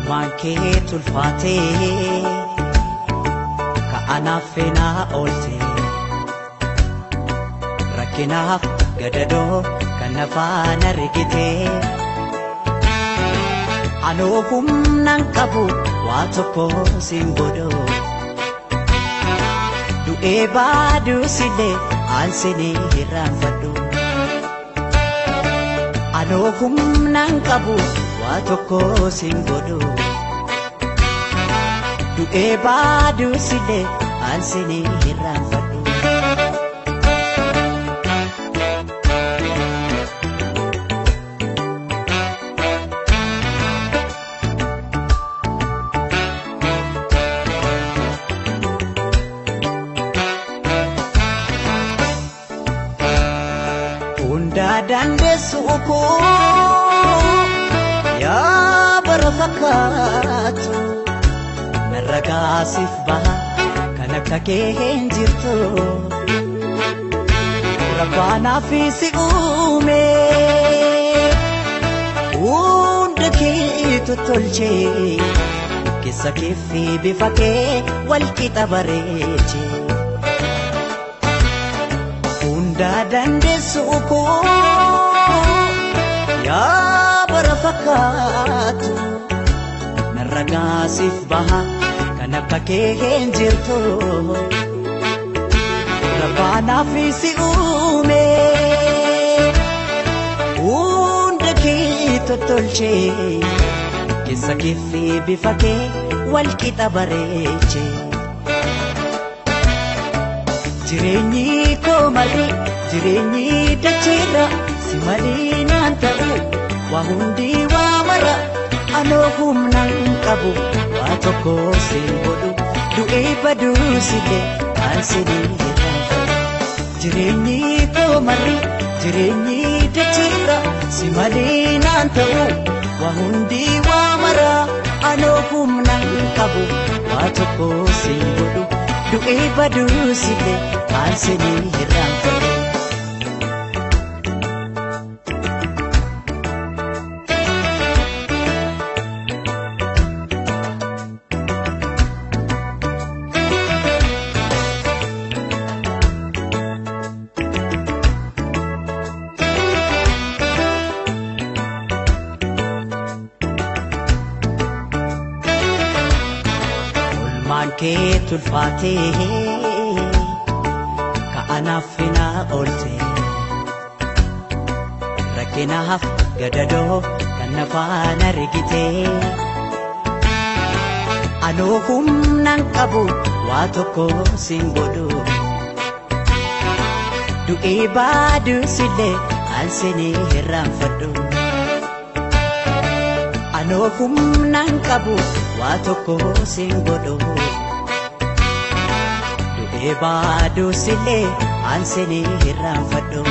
Olmaan kee tulfaatee ka'anaaf feenaa oolte rakkinaaf gadadoo kan nafaan argite anoo humnaan qabu waa tokko siin godhu du'ee baaduusillee aansinii hirraanfadhu anoo humnaan qabu waa tokko siin godhu du'ee baaduusillee aansinii hirraanfadhu. Hundaa dandeessu koo yaa bara fakkaatu narra gaasiif baha kan akka kee hin jirtu rabbaanaaf si uume hunda keetu tolchee keessa kee fi bifa kee wal qixa bareeche. Hundaa dandeessu koo yaa bara fakkaatu narra gaasiif baha kan akka kee hin jirtu rabbaanaaf si uume hunda kee tottolchee keessa kee fi bifa kee wal qixa bareeche. Jireenyi koo malee jireenyi dacheera si malee naan ta'u waa hundi waa mara anoo humnaan qabu waa tokko siin godhu du'ee baduusillee aansinii hirraanfadhu. Jireenyi koo malee jireenyi dacheera si malee naan ta'u waa hundi waa mara anoo humnaan qabu waa tokko siin godhu. Du'ee baduusillee aansinii hirraanfadhu. Olmaan kee tulfaatee ka'anaaf feenaa oolte rakkinaaf gadadoo kan nafaan argite anoo humnaan qabu waa tokko siin godhu du'ee baaduusillee aansinii hirraanfadhu. Anoo humnaan qabu waa tokko siin godhu du'ee baaduusillee aansinii hirraanfadhu.